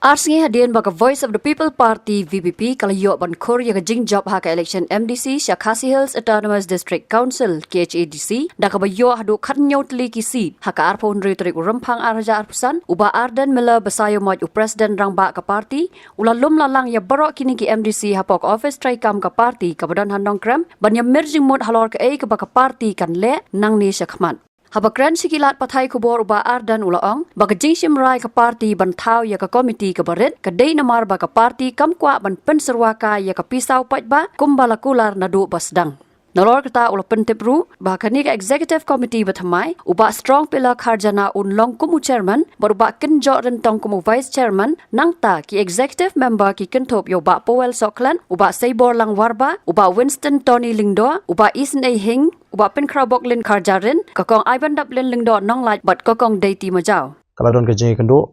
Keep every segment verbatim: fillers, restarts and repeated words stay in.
Ar sngi hadien ba ka Voice of the People Party, V P P, ka la ïoh ban khur ïa ka jingjop ha ka election M D C sha Khasi Hills Autonomous District Council, K H A D C, da kaba ïoh haduh khatñiew tylli ki seat, ha ka arphew hynriew tarik u Rymphang ar hajar arphew san, u Bah Ardent Miller Basaiawmoit, u President Rangbah ka party, u la lum la lang ïa baroh kine ki M D C hapoh ka office treikam ka party kaba don ha Nongkrem, ban ïa mir jingmut halor kaei kaba ka party kan leh nangne sha khmat. Haba kren sha ki lad pathai khubor, u Bah Ardent u la ong ba ka jingshim rai ka party ban thaw ïa ka komiti kaba rit ka dei namar ba ka party kam kwah ban pynsyrwa kai ïa ka pisa u paidbah kumba la kular naduh ba sdang. Nalor kata u la pyntip ruh ba kane ka executive committee ba thymmai, u Bah Strong Pillar Kharjana un long kum u chairman, bad u Bah Kynjoh Ryntong kum u vice chairman, nangta ki executive member ki kynthup ïa u Bah Powell Sohkhlet, u Bah Seiborlang Warbah, u Bah Winston Tony Lyngdoh, u Bah Isynei Hing, u Bah Pynkhraw Boklin Kharjarin, ka Kong Aibandaplin Lyngdoh Nonglait bad ka Kong Deiti Majaw. Ka la don ka jingïakynduh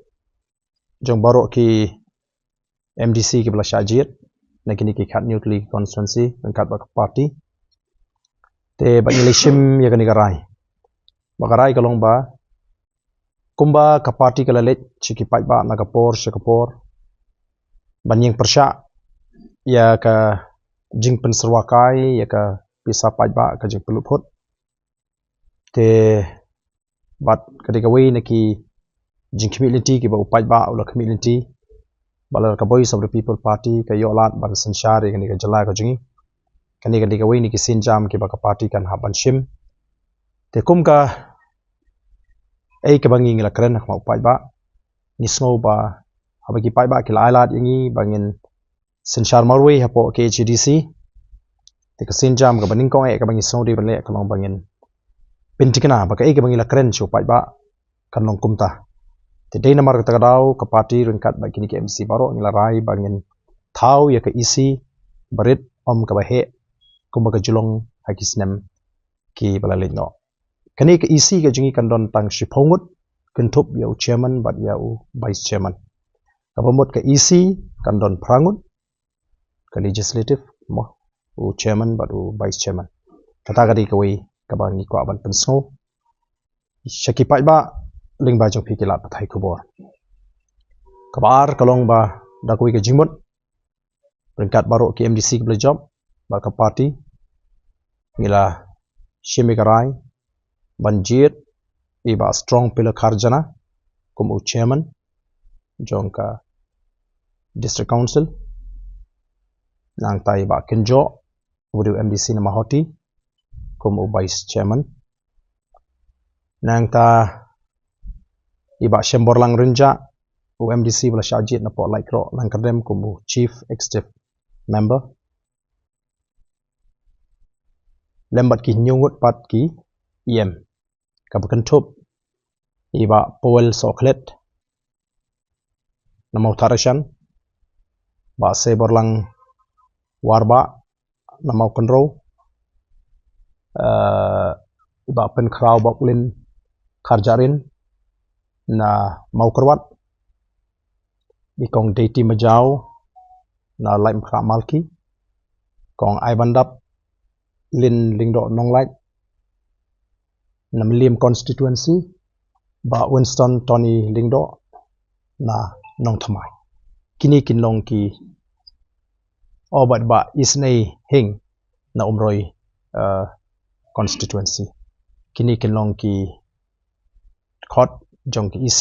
jong baroh ki M D C kiba la shah jied na kine ki khatñiew tylli ki constituency ryngkat bad ka party. Te bad ngi la shim ïa kane ka rai. Ba ka rai ka long ba kumba ka party ka la leit sha ki paidbah na ka por sha ka por ban ïeng pyrshah ïa ka jingpynsyrwa kai ïa ka pisa paidbah, ka jingpynlut phut. Te bad ka dei kawei na ki jingkhmih lynti kiba u paidbah u la khmih lynti, ba la ka Voice of the People Party ka ïoh lad ban synshar ïa kane ka jylla ka jong ngi. Kane ka dei kawei na ki sienjam kiba ka party kan hap ban shim. Te kum kaei kaba ngi, ngi la kren ha khmat u paidbah, ngi sngew ba haba ki paidbah ki la ai lad ïa ngi ba ngin synshar marwei hapoh K H A D C, te ka sienjam kaba nyngkong eh kaba ngi sngewdei ban leh ka long ba ngin pynthikna ba kaei kaba ngi la kren sha u paidbah kan long kumta. Te dei namar kata ka daw ka party ryngkat bad kine ki M D C baroh ngi la rai ba ngin thaw ïa ka E C ba rit, ym kaba heh, kumba ka ju long ha ki snem kiba la leit noh. Kane ka E C ka jong ngi kan don tang shiphew ngut, kynthup ïa u chairman bad ïa u vice chairman. Kaba mut ka E C kan don phra ngut, ka legislative mo, u chairman bad u vice chairman. Kata ka dei kawei kaba ngi kwah ban pynsngew sha ki paidbah lyngba jong phi ki lad pathai khubor. Kaba ar ka long ba da kawei ka jingmut ryngkat baroh ki M D C kiba la jop bad ka party, ngi la shim ïa ka rai ban jied ïa i Bah Strong Pillar Kharjana kum u chairman jong ka District Council, nangta i Bah Kynjoh, uba dei u M D C na Mawhati, kum u vice chairman. Nangta i Bah Shemborlang Rynjah, u M D C ba la shah jied napoh Laitkroh Langkyrdem kum u chief executive member. Lem bad ki hynñiew ngut pat ki E M, kaba kynthup i Bah Powell Sohkhlet na Mawthadraishan, Bah Seiborlang Warbah na Mawkynrew, eh, i Bah Pynkhraw Boklin Kharjarin na Mawkyrwat, i Kong Deiti Majaw na Laitumkhrah Malki, Kong Aibandaplin Lyngdoh Nonglait na Mylliem constituency, Bah Winston Tony Lyngdoh na Nongthymmai. Kine kin long ki, oh, bad Bah Isynei Hing na Umroi, eh, constituency. Kine kin long ki khot jong ki E C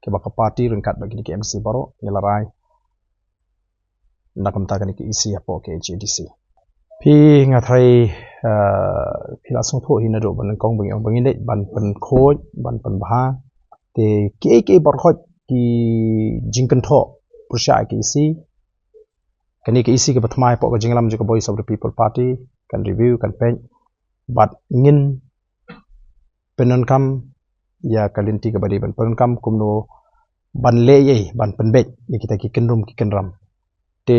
kiba ka party ryngkat bad kine ki M D C baroh ngi la rai na ka bynta kane ka E C hapoh K H A D C. Phi, nga tharai, eh, phi la sngewthuh hi naduh ba nyngkong ba ngi ong ba ngin leit ban pynkhuid, ban pynbha. Te kiei kiei baroh ki jingkynthoh pyrshah ïa ka E C, kane ka E C kaba thymmai hapoh ka jingïalam jong ka Voice of the People Party, kan review, kan peit, bad ngin pyndonkam ïa ka lynti kaba dei ban pyndonkam kumno ban leh ei ei ban pynbeit ïa kita ki kynrum ki kynram. Te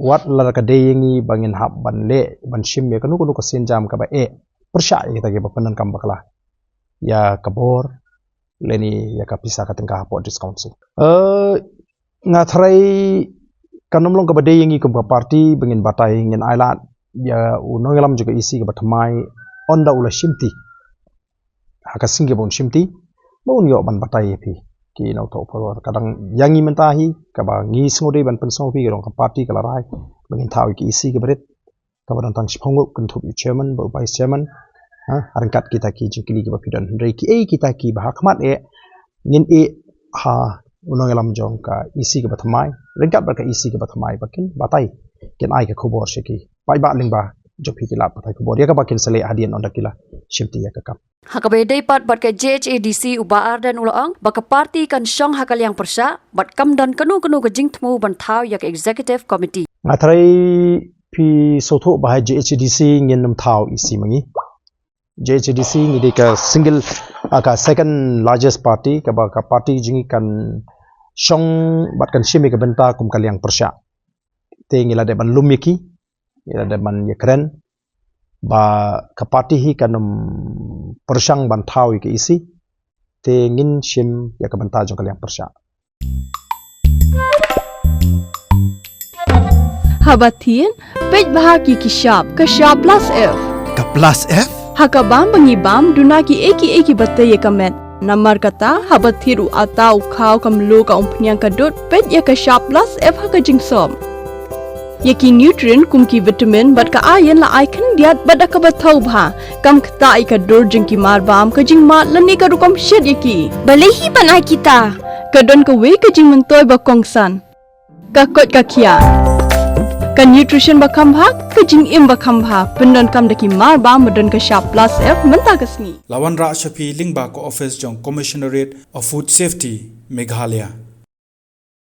wat la ka dei ïa ngi ba ngin hap ban leh ban shim ïa kano kano ka sienjam kaba eh pyrshah ïa kita kiba pyndonkam bakla ïa ka bor lane ïa ka pisa ka tyngka hapoh District Council. Eh, nga tharai kan ym long kaba dei ïa ngi kum ka party ba ngin batai, ngin ai lad ïa u nongïalam jong ka E C kaba thymmai, ynda u la shimti, ha ka sngi kaba un shimti, ba un ïoh ban batai ïa phi. ki nongthoh khubor. Ka dang ïa ngi mynta hi, kaba ngi sngewdei ban pynsngew phi, ka dang ka party ka la rai ba ngin thaw ïa ka E C kaba rit, kaba dang tang shiphew ngut, kynthup ïa u chairman bad u vice chairman. Ha, ryngkat kita ki jingkylli kiba phi don. Hynrei kiei kita kiba ha khmat eh, ngin ïeh ha u nongïalam jong ka E C kaba thymmai, ryngkat bad ka E C kaba thymmai, ba kin batai, kin ai ka khubor sha ki paidbah lyngba jong phi ki lad pathai khubor, ïa kaba kin sa leh hadien ynda ki la shimti ïa ka kam. Ha kaba ïadei pat bad ka J H A D C, u Bah Ardent u la ong ba ka party kan shong ha ka liang pyrshah bad kam don kano kano ka jingthmu ban thaw ïa ka executive committee. Nga tharai phi sngewthuh ba ha J H A D C ngin ym thaw E C ma ngi. J H A D C ngi dei ka single, ah, ka second largest party, kaba ka party jong ngi kan shong bad kan shim ïa ka bynta kum ka liang pyrshah. Te ngi la dep ban lum ïa ki, ngi la dep ban ïakren ba ka party hi kan ym pyrshang ban thaw ïa ka E C. Te ngin shim ïa ka bynta jong ka liang pyrshah. Haba thied, peit bha ki ki shap, ka shap plus F. Ka plus F? Ha ka bam ba ngi bam, duna kiei kiei kiba tei ïa ka met. Namar kata, haba thied u atta, u khaw, ka mluh, ka umphniang, ka dud, peit ïa ka shap plus F ha ka jingsop. Ïa ki nutrient kum ki vitamin bad ka iron la ai khyndiat bad da kaba thaw bha. Kam ktah ïa ka dur jong ki mar bam, ka jingmad lane ka rukom shet ïa ki. Balei hi ban ai kita? Ka don kawei ka jingmyntoi ba kongsan. Ka koit ka khiah. Ka nutrition ba kham bha, ka jingim ba kham bha. Pyndonkam da ki mar bam ba don ka shap plus F mynta ka sngi. La wanrah sha phi lyngba ka office jong Commissionerate of Food Safety, Meghalaya.